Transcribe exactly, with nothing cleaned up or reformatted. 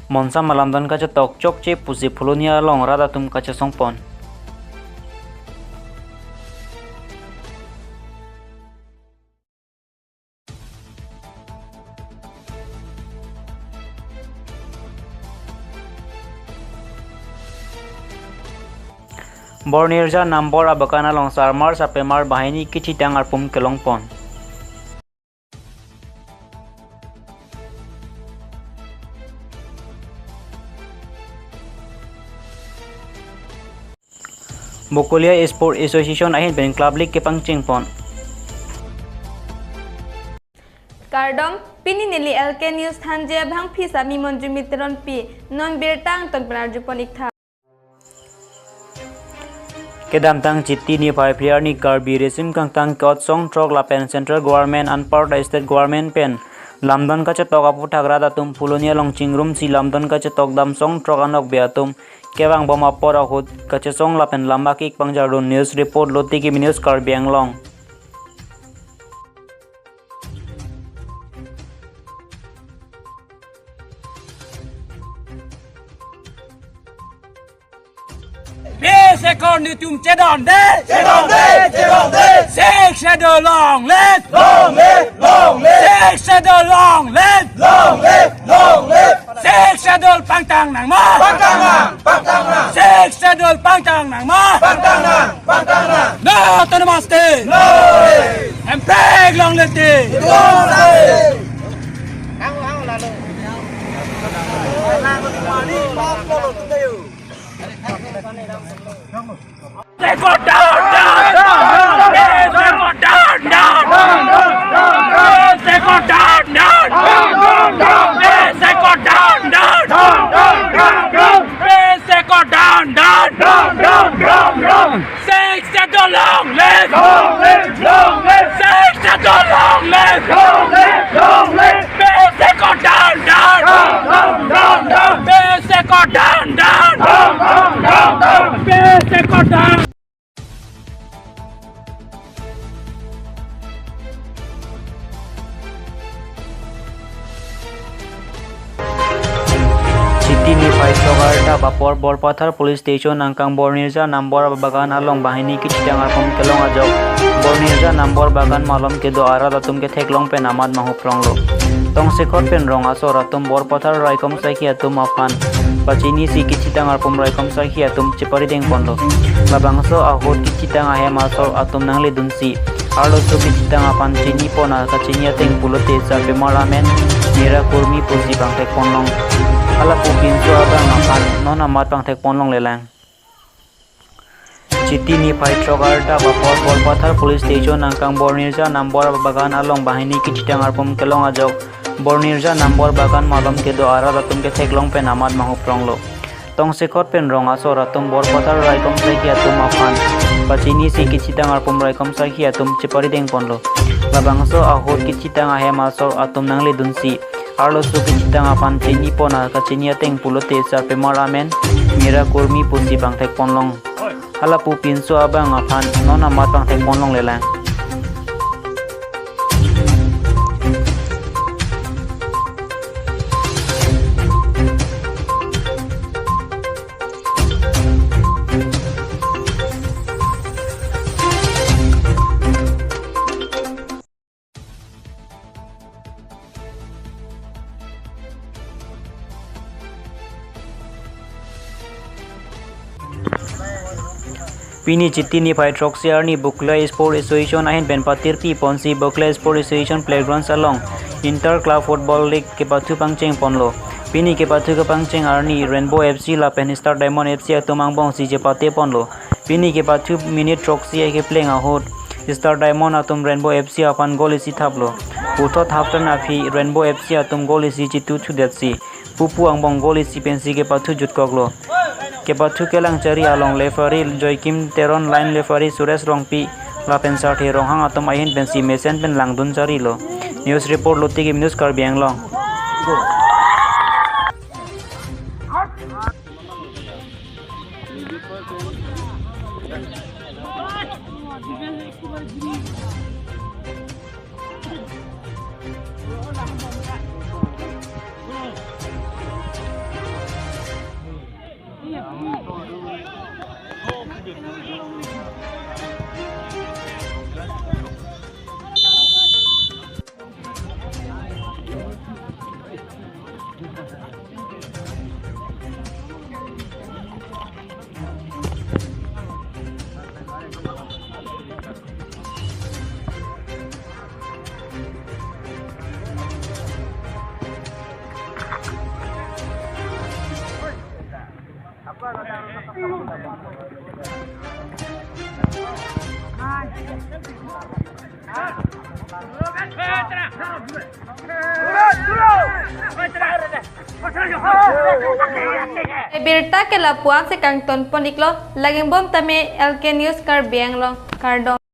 Monsam alamdon kachetok chokche pusi Phuloni along rat atum kachesongpon. Bornirja Nambor abagan along sarmar sarpimar banghini kithitang arpum kelongpon. Bokolia Sport Association ahin pen Club League kepangchengpon. Kardom, pini neli L K News thanji abangpi sami Monjumi Teronpi, non birta angton pen arjupon iktha. Kedamtang Chiti niphai phli arni Karbi Risim Kangtang ke-ot song throk lapen Central Government anparta State Government pen lamdon kachetok aputhak rat atum Phuloni along chingrumsi lamdon kachetok dam song throk anokbe atum kevangbom apor ahut kachesong lapen lam akik pangjardun. News report Lotiki News Karbi Anglong. Bes ekor nitum chedonde. Chedonde, chedonde. Sixth Schedule long live. Long live, long live. Sixth Schedule long live. Long live, long live. Sixth Schedule pangtang nangma. Pangtang nang, pangtang nang. Sixth Schedule pangtang nangma. Pangtang nang, pangtang nang. No autonomous state. No. Hemprek long live. Long live. Sekot down, down, down, down. Sekot down, down, down. Sekot down, down. Sekot down, down. Sekot down, down. Sixth Schedule long live. Long live, long live. Sixth Schedule long live. Long live, long live. Sekot down, down. Down, down, down, down. Sekot down, down. Down, down, down, down. Sekot down. Chiti niphai throk arta apor Borpathar Police Station angkang Bornirja Nambor bagan along banghini kithitang arpum kelong ajok Bornirja Nambor bagan malom kedo arat atum ketheklong pen amat mahuphronglo. Tongsekot pen rong asor atum Borpathar raikom sakhi atum aphan pachinisi kithitang arpum raikom sakhi atum cheparidengponlo. Labangso ahut kithitang ahem asor atum nangledunsi arloso kithitang aphan chinipon a kachini ateng pulote sarpimar amen Mira Kurmi pusi bangthekponlong. Hala pu pinso abang aphan non amat bangthekponlonglelang. Chiti niphai throk arta apor Borpathar Police Station angkang Bornirja Nambor bagan along banghini kithitang arpum kelong ajok Bornirja Nambor bagan malom kedo arat atum ketheklong pen amat mahuphronglo. Tongsekot pen rong asor atum Borpathar raikom sakhi atum aphan pachinisi kithitang arpum raikom sakhi atum cheparidengponlo. Labangso ahut kithitang ahem asor atum nangledunsi arloso kithitang aphan chinipon a kachini ateng pulote sarpimar amen Mira Kurmi pusi bangthekponlong. Hala pu pinso abang aphan non amat bangthekponlonglelang. Pini Chiti niphai throksi arni Bokolia Sport Association ahin pen patirpiponsi Bokolia Sport Association Playgrounds along Inter Club Football League kepathu pangchengponlo. Pini kepathu kepangcheng arni Rainbow F C lapen Star Diamond F C atum angbongsi chepateponlo. Pini kepathu minute throksi kepleng ahut Star Diamond atum Rainbow F C aphan goal isi thaplo. Puthot half time aphi Rainbow F C atum goal isi chithu thudetsi pupu angbong goal isi pensi kepathu jutkoklo. Kepathu kelang chari along referee Joykim Teron, line referee Suresh Rongpi lapen Sarthe Ronghang atum ahin pensi mesen pen langdun charilo. News report Lotiki News Karbi Anglong. Birta ke lapu-an si kangton pon iklo, lake bom tame L K News Karbi Anglong, kardom.